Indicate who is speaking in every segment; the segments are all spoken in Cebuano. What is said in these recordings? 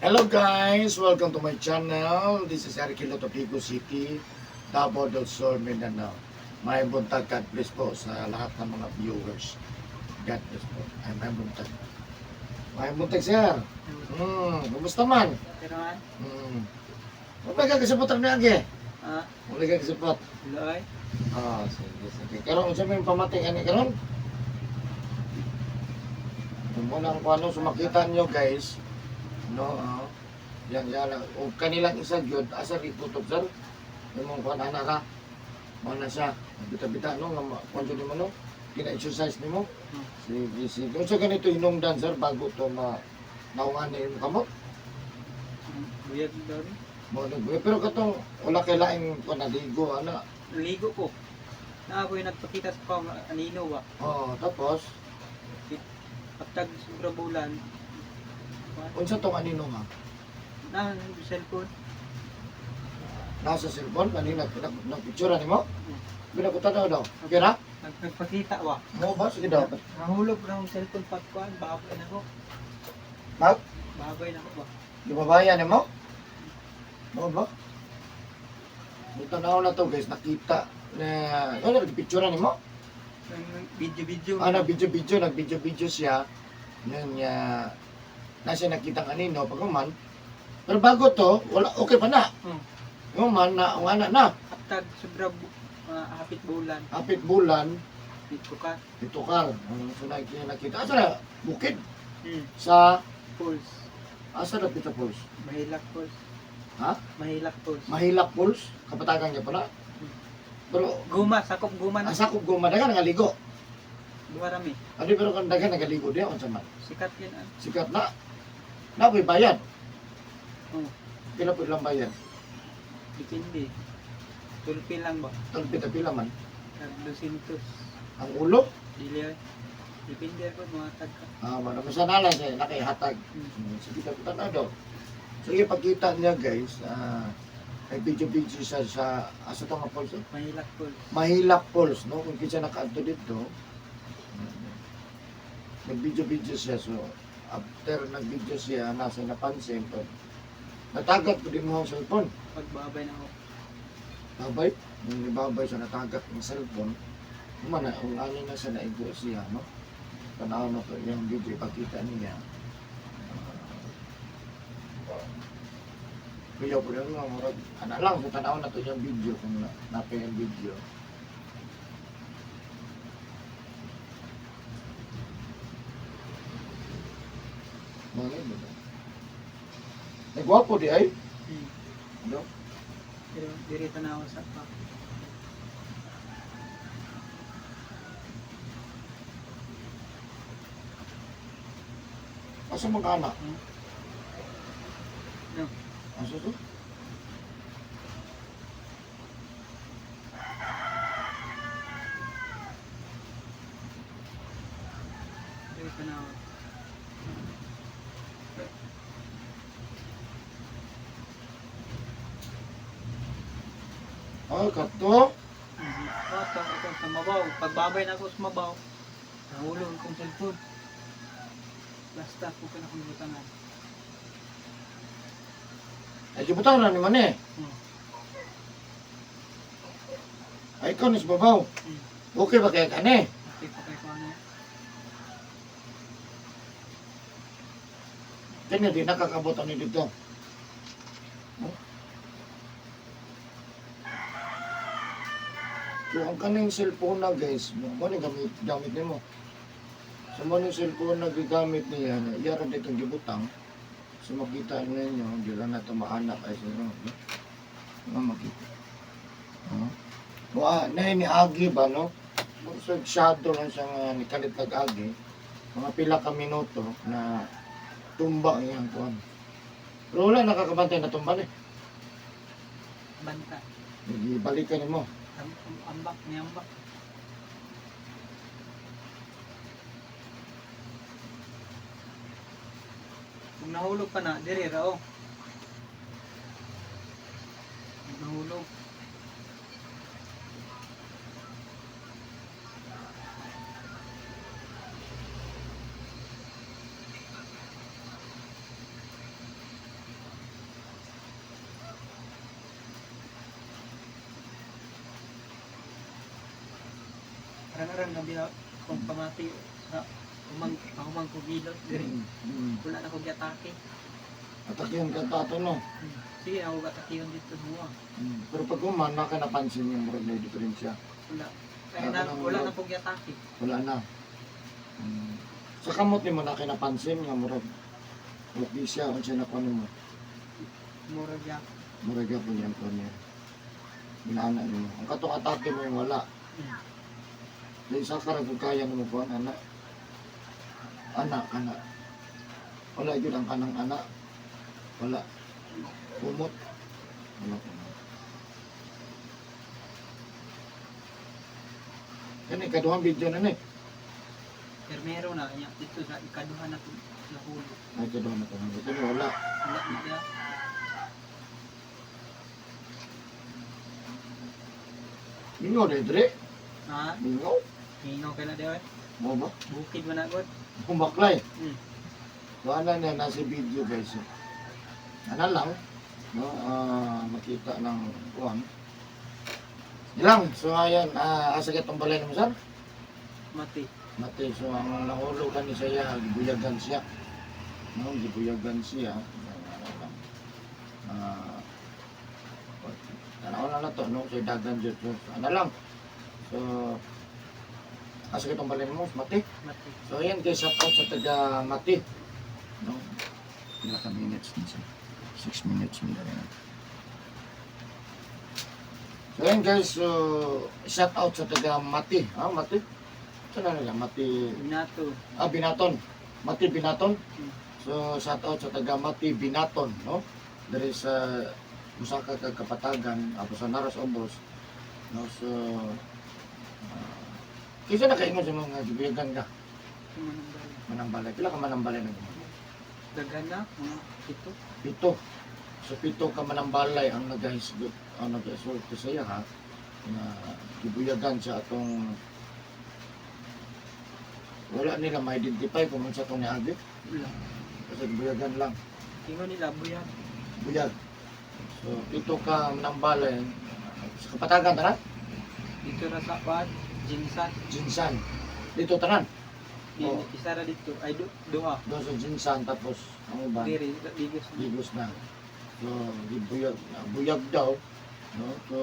Speaker 1: Hello guys! Welcome to my channel. This is Eric Hilot of Higo City, Davao del Sur, Mindanao. May buntag, God bless po sa lahat ng mga viewers. God bless po. Ay, may buntag. May buntag, sir. Kumusta man?
Speaker 2: Pero man,
Speaker 1: Wala ka kasipot ang niagi.
Speaker 2: ah,
Speaker 1: Wala ka kasipot.
Speaker 2: loy,
Speaker 1: Ah, sige, sige. Karon unsa may pamating ani karon? Kung mo lang kung ano, so makita nyo guys, no, ah, yan, yan, o kanilang isa gyud, asa rin kutob, sir? Yung mga kuan ana ka, mo na siya, bita-bita, no, nga kuan jud nimo, no, gina-exercise nimo. Sige, sige. Unsa ganito hinungdan, sir, bago to ma naungan ni imong kamot?
Speaker 2: Buyag daw ni.
Speaker 1: Mo na pero katong wala kay laing kuan naligo ana.
Speaker 2: Ligo ko. Na ako yung nagpakita sa pang anino ba.
Speaker 1: Oh, tapos
Speaker 2: Pagtag sobra bulan.
Speaker 1: unsa tong anino nga?
Speaker 2: Na cellphone.
Speaker 1: Nasa cellphone kanina nagpicture nimo? Binakutan daw daw. Okay ra?
Speaker 2: Nagpakita wa.
Speaker 1: Mo ba sige daw.
Speaker 2: Nahulog na akong cellphone pagkuan, baboy na ko.
Speaker 1: Mag?
Speaker 2: Baboy na ko ba.
Speaker 1: Di ba bayan nimo? Mo ba? Tanaw na to guys, nakita na ano nagpicture nimo?
Speaker 2: Video-video.
Speaker 1: Ah, nag-video-video, nag-video-video siya. Nang na siya nakita kanino pag man. Pero bago to, wala okay pa na. Yung man na ang anak na,
Speaker 2: Pagtag sobra mga hapit bulan.
Speaker 1: hapit bulan,
Speaker 2: Dito ka.
Speaker 1: itukar. Ang sunay kaya nakita. Asa na? Bukid sa
Speaker 2: Pulse.
Speaker 1: asa na Pita Falls?
Speaker 2: Mahilak pulse.
Speaker 1: Ha?
Speaker 2: Mahilak pulse.
Speaker 1: Mahilak Falls, kapatagan niya pala. Pero
Speaker 2: Guma, sakop guma na.
Speaker 1: asa ko gumadagan nagaligo.
Speaker 2: Guma rami.
Speaker 1: Ano pero kung dagan nagaligo diya unsa man.
Speaker 2: Sikat yan ah.
Speaker 1: Sikat na. Na ko'y bayad.
Speaker 2: Oh,
Speaker 1: Pila po lang bayad.
Speaker 2: depende. Tulpi lang ba?
Speaker 1: Talpita pila man.
Speaker 2: Tag 200.
Speaker 1: Ang ulo,
Speaker 2: Dili ay. Depende ako mga tag ka.
Speaker 1: ah, wala mo sana lang siya nakaihatag. Sige, tanaw daw. Sige, pagkita niya guys, nag-video-video siya sa, asa to nga falls? Eh?
Speaker 2: Mahilak pulse.
Speaker 1: Mahilak Falls, no? Kung kinsa nakaadto dito, nag-video-video siya. So, after nag-video siya, nasa napansin, pag natagat ko din mo ang cellphone.
Speaker 2: Pagbabay na ako.
Speaker 1: Babay, nung nibabay siya, natagat ang cellphone. Umana, ang ano na siya, naigo siya, no? Tanaw na to, yung video, ipakita niya. Kuya po lang, murag, ana lang, sa tanaw na to yung video, kung na, napay yung video. Mga yun, diba? Nagwapo di ay? No?
Speaker 2: Pero diri tanaw sa pa.
Speaker 1: Asa mga anak?
Speaker 2: No.
Speaker 1: Asa to?
Speaker 2: Diri tanaw.
Speaker 1: Ay, kato.
Speaker 2: Bata ako sa mabaw. Pagbabay na ako sa mabaw. Nahulog akong cellphone. Basta ko ka na kong butangan.
Speaker 1: Ay, gibutang na ni Mane. Ay, ikaw ni babaw. Okay ba kaya kani?
Speaker 2: Okay pa kay ko ano.
Speaker 1: Kanya di nakakabot ani dito. No? So, ang kaning cellphone na guys, mo ni gamit, gamit nimo. So, mo ni cellphone na gigamit niya, na iyara dito gibutang. So, makita ninyo, di lang na ito maanak ay sino. No? No, makita. No? Wa, na ni Agi ba, no? So, shadow lang siya nga ni kalit kag Agi. Mga pila ka minuto na tumba ang iyang kuwan. Pero wala nakakabantay na tumba ni.
Speaker 2: Banta.
Speaker 1: Ibalikan nimo.
Speaker 2: Ambak ni ambak. Kung nahulog pa na, diri ra oh. Kung nahulog. Karang gabi akong pamati sa umang pahumang ko gilot diri. Wala na ko giatake.
Speaker 1: Atakihan ka tato, no?
Speaker 2: Sige, ako gatakiyon dito mo.
Speaker 1: Pero pag human, naka napansin yung murag na diferensya.
Speaker 2: Wala. Kaya na, wala na po giatake.
Speaker 1: Wala na. Sa kamot nimo na napansin nga murag okay siya unsa na kuno mo.
Speaker 2: Mura gyapon.
Speaker 1: Murag gyapon niyang kuno niya. Inaana nimo. Ang katong atake mo yung wala. Dahil sa karang kung kaya nimo kuan ana. Ana kana. Wala gyud ang kanang ana. Wala. Kumot. Wala kumot. Kani kaduhang video na ni.
Speaker 2: Pero meron na niya dito sa ikaduha na to nahulog.
Speaker 1: Ay, kaduha na to. Ito ni wala.
Speaker 2: Wala na niya.
Speaker 1: Mingaw na dre.
Speaker 2: Ha?
Speaker 1: Mingaw.
Speaker 2: Hingaw ka na diyan.
Speaker 1: Mo ba?
Speaker 2: Bukid man na god.
Speaker 1: Kumaklay. So, ano na nasa video guys. Ano lang, no, makita ng kuwan. Ilang, so ayan, asa ka itong balay mo sir?
Speaker 2: Mati.
Speaker 1: Mati, so ang nahulog ka ni siya, gibuyagan siya. No, gibuyagan siya. Ano lang. Tanaw na na to, no? So, dagan dyan. So, ano lang. So, asa ka itong balay mo, Mati?
Speaker 2: Mati.
Speaker 1: So ayan guys, shout out sa taga Mati. No? Pila ka minutes na siya? 6 minutes na rin. So ayan guys, so shout out sa taga Mati. Ah, Mati? Saan na nila? Mati.
Speaker 2: Binato.
Speaker 1: Ah, Binaton. Mati Binaton. So shout out sa taga Mati Binaton, no? Diri sa Musaka kag Kapatagan, apo sa Naras Obos. No, so kinsa na kaingon sa mga gibuyagan ka?
Speaker 2: Manambalay.
Speaker 1: Manambalay. Pila ka manambalay na gumawa?
Speaker 2: Daghan na mga 7.
Speaker 1: 7. So 7 ka manambalay ang nagahisgot, ang nagasulti sa iya ha, na gibuyagan sa atong wala nila ma-identify kung unsa tong niagi
Speaker 2: Wala.
Speaker 1: kasi gibuyagan lang,
Speaker 2: Ingon nila buyag.
Speaker 1: buyag. So 7 ka manambalay sa Kapatagan tanan,
Speaker 2: Dito ra sa pad, Jinsan.
Speaker 1: Jinsan. Dito tanan.
Speaker 2: Oh.
Speaker 1: Oo.
Speaker 2: Isa ra dito ay duha.
Speaker 1: Doon sa Jinsan tapos ang uban.
Speaker 2: Diri Digos na.
Speaker 1: Digos na. So, gibuyag, buyag daw. No? So,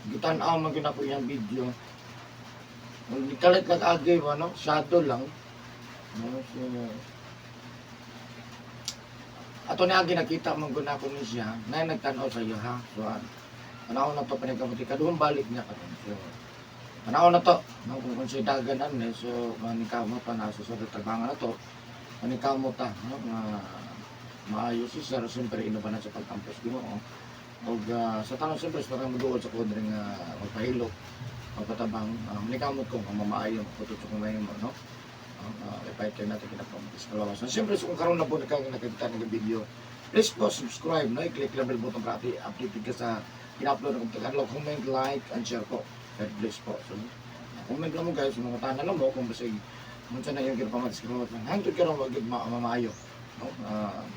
Speaker 1: gitan-aw man gyud ako iyang video. Kung nikalit lang agi ba, no? Shadow lang. No? So, ato ni agi nakita man gud nako ni siya, na nagtan-aw sa iyo ha. So, tanaw na to panikamuti kaduhang balik niya karon. So, tanaw na to, no, kung unsay dagan ani, so manikamot pa na sa trabangan na to. Manikamot ta, no, nga maayo si sir, siyempre ino pa na sa pagtampos Ginoo. Og sa tanong siyempre sa tanong moduol sa kodre nga magpahilok, magpatabang, manikamot ko nga mamaayo makutot sa kung mo, no? Ipahit natin kinapamatis kalawasan. Siyempre, so kung karon na po nakakita ng video, please po subscribe, no? I-click lang bell button para updated ka sa ina-upload ng Tagalog. Comment, like, and share po. God bless po. So, comment lang mo guys, mga tanan lang mo kung basig unsa na yung kinapamatis kalawasan. Hangtod karon wag gyud mamaayo, no?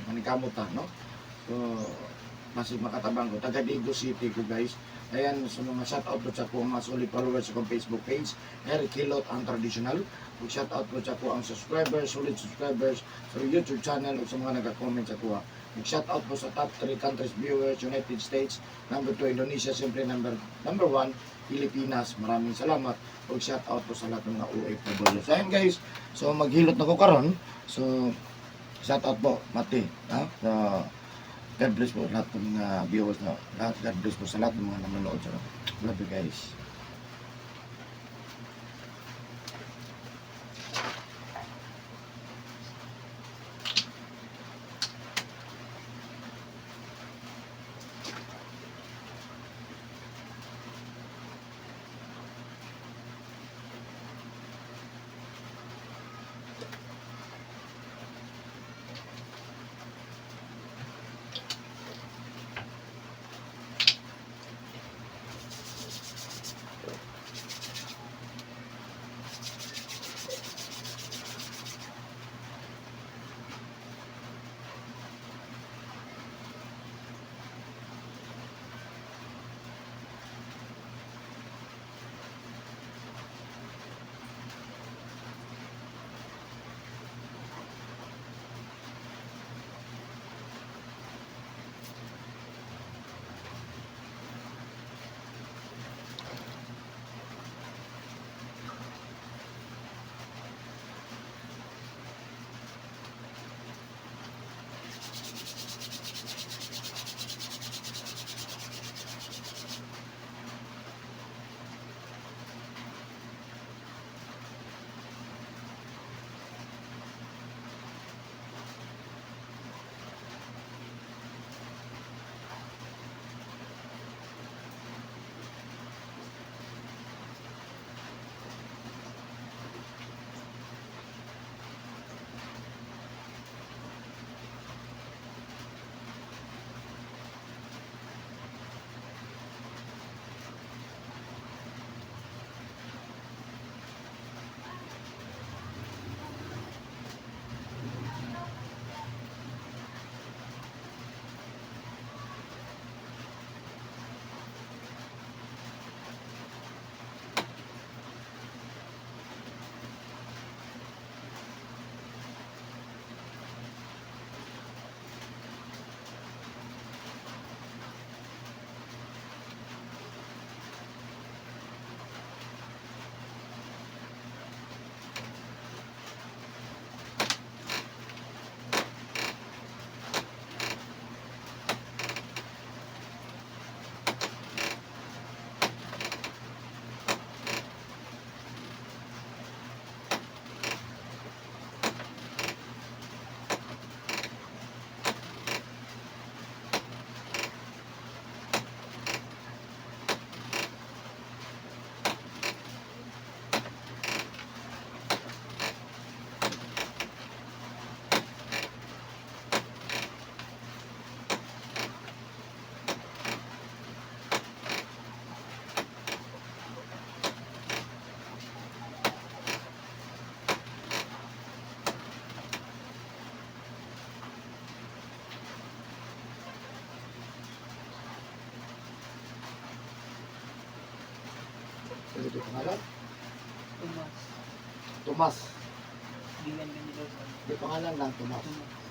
Speaker 1: Manikamot ta, no? So, masig makatabang ko. Taga Digos City ko guys. Ayan, sa mga shout out po sa ko mga solid followers sa akong Facebook page, Eric Hilot ang traditional. Ug shout out po sa ko ang subscribers, solid subscribers sa YouTube channel ug sa mga nag-comment sa kuha. Ug shout out po sa top 3 countries viewers, United States, number 2 Indonesia, siyempre number 1 Pilipinas. Maraming salamat. Ug shout out po sa lahat ng mga OFW. So ayan guys, so maghilot na ko karon. So shout out po Mati, ha? So, God bless po lahat ng mga viewers na lahat. God bless po sa lahat ng mga nanonood sa. Love you guys. Ito pangalan?
Speaker 2: Tomas.
Speaker 1: Tomas.
Speaker 2: Bigan Mendoza.
Speaker 1: Di pangalan lang, Tomas.
Speaker 2: Tomas.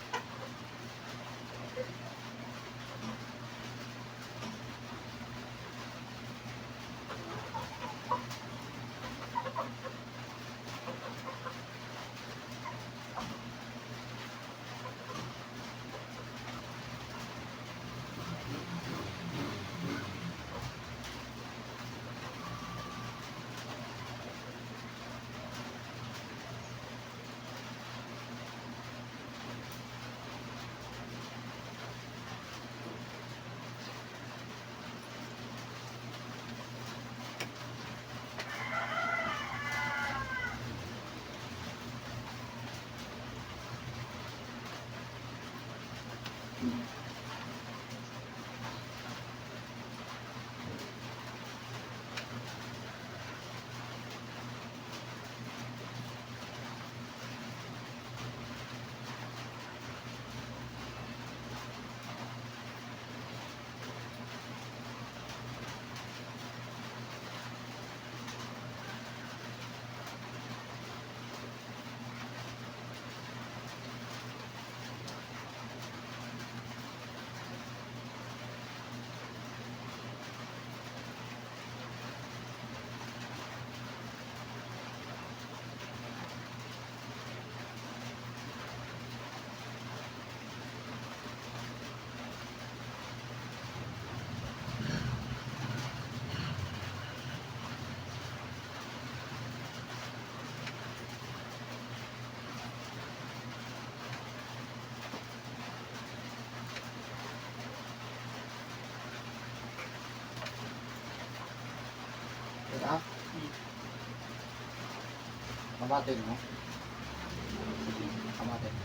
Speaker 1: Diba? Kamatin mo. Kamatin.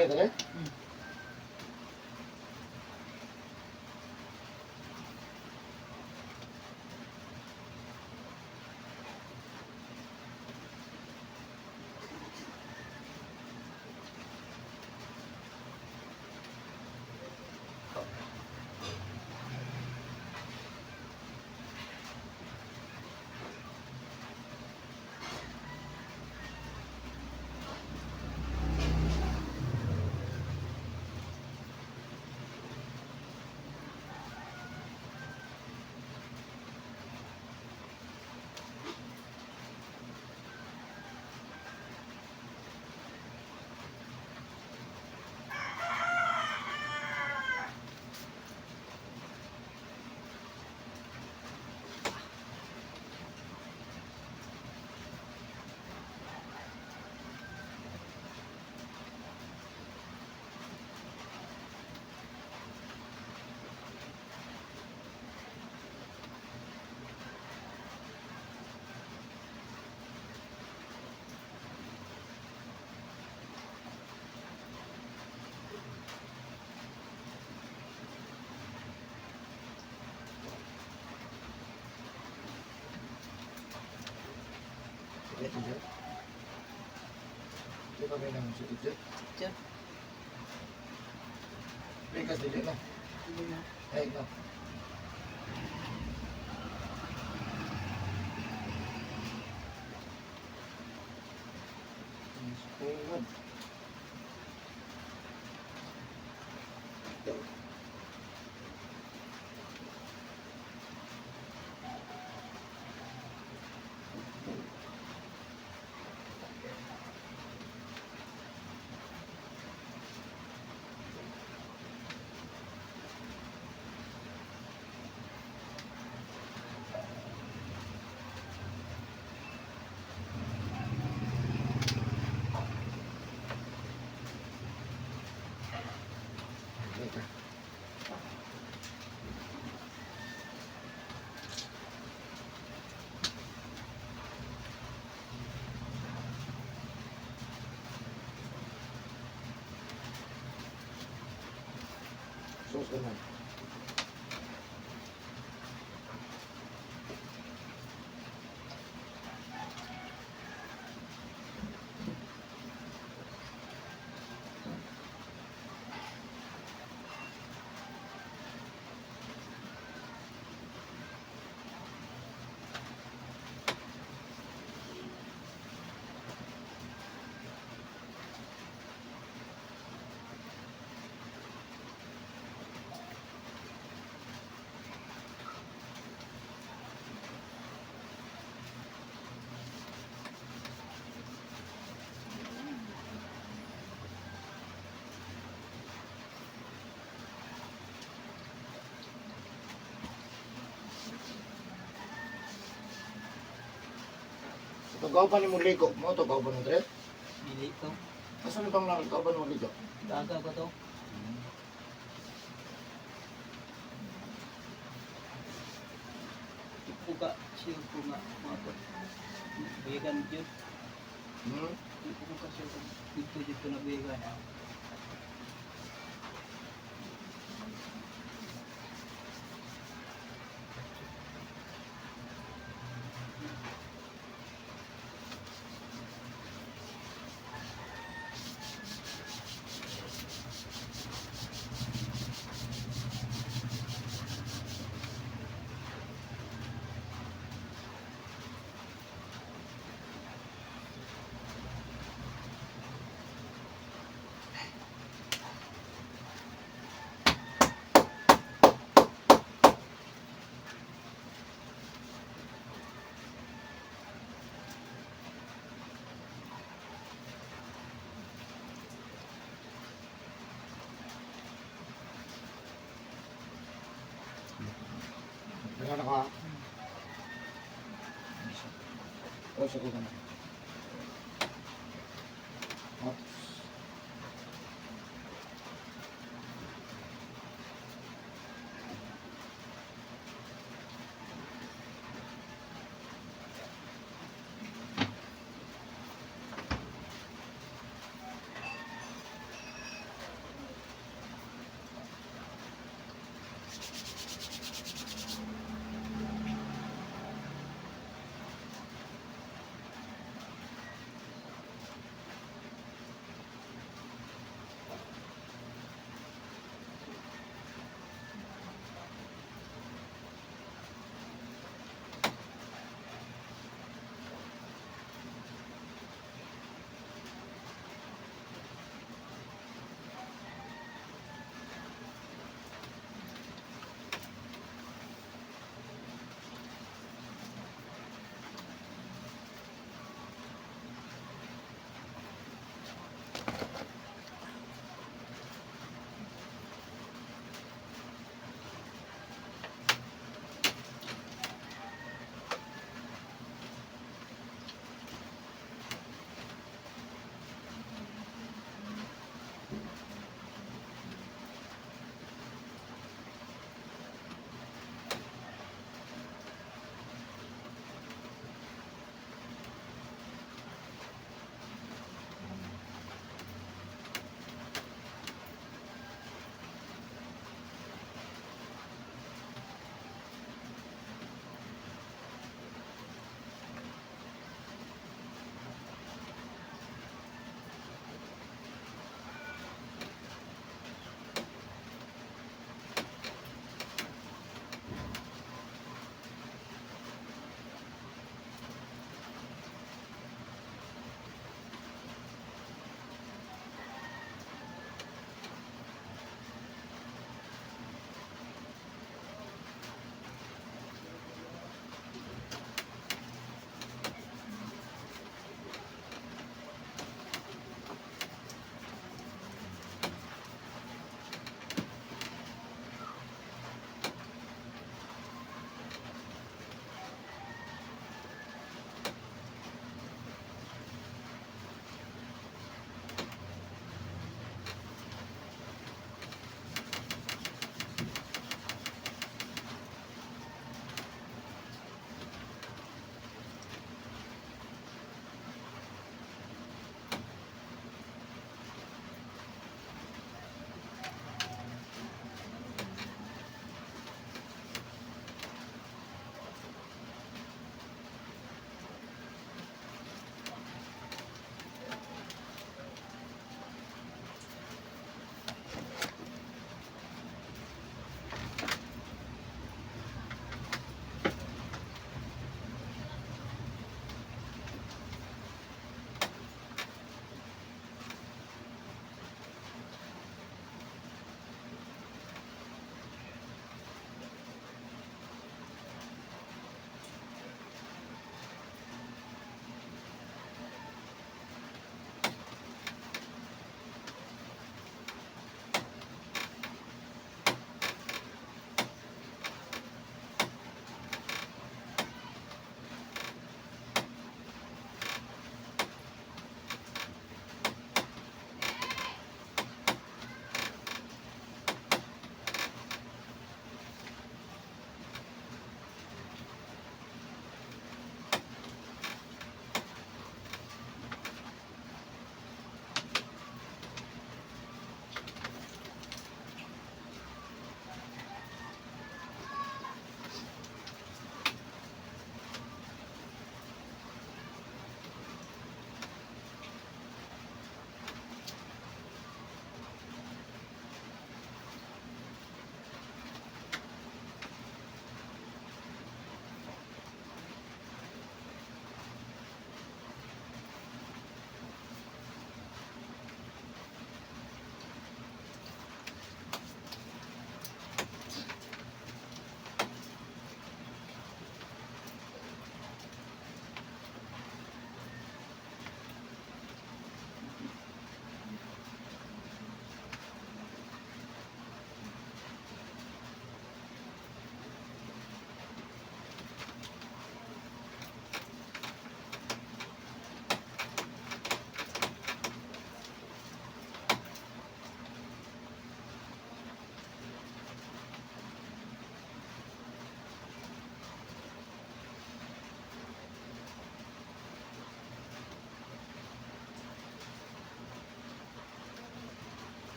Speaker 1: Gamit eh?
Speaker 2: Hmm.
Speaker 1: Sige, sige. Di ba may nang si teacher?
Speaker 2: Teacher.
Speaker 1: Pikas dili na.
Speaker 2: Hindi na.
Speaker 1: Ay, no. Good. Later. Sus naman. Tugaw pa ni mo ligo. Mo tugaw pa ni Tre?
Speaker 2: Dili ko.
Speaker 1: Asa ni bang nagtugaw pa ni mo ligo?
Speaker 2: Daga ko to. Di ko ka sure ko nga mga ko. Buyagan jud.
Speaker 1: Hmm?
Speaker 2: Di ko ka sure kung dito dito na buyagan.
Speaker 1: Wala na ka. O, sa ko na. Ops.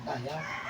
Speaker 1: Ayaw.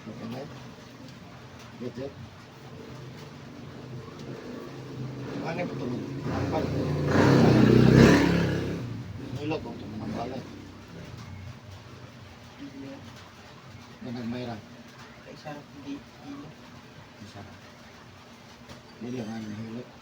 Speaker 1: Okay na. Get it? Ano yung patulog? Nambal. Nilog ko ito mga balay.
Speaker 2: Hindi.
Speaker 1: Nagmayra.
Speaker 2: Kay sarap di ilo.
Speaker 1: Isa. Dili nga nahilot.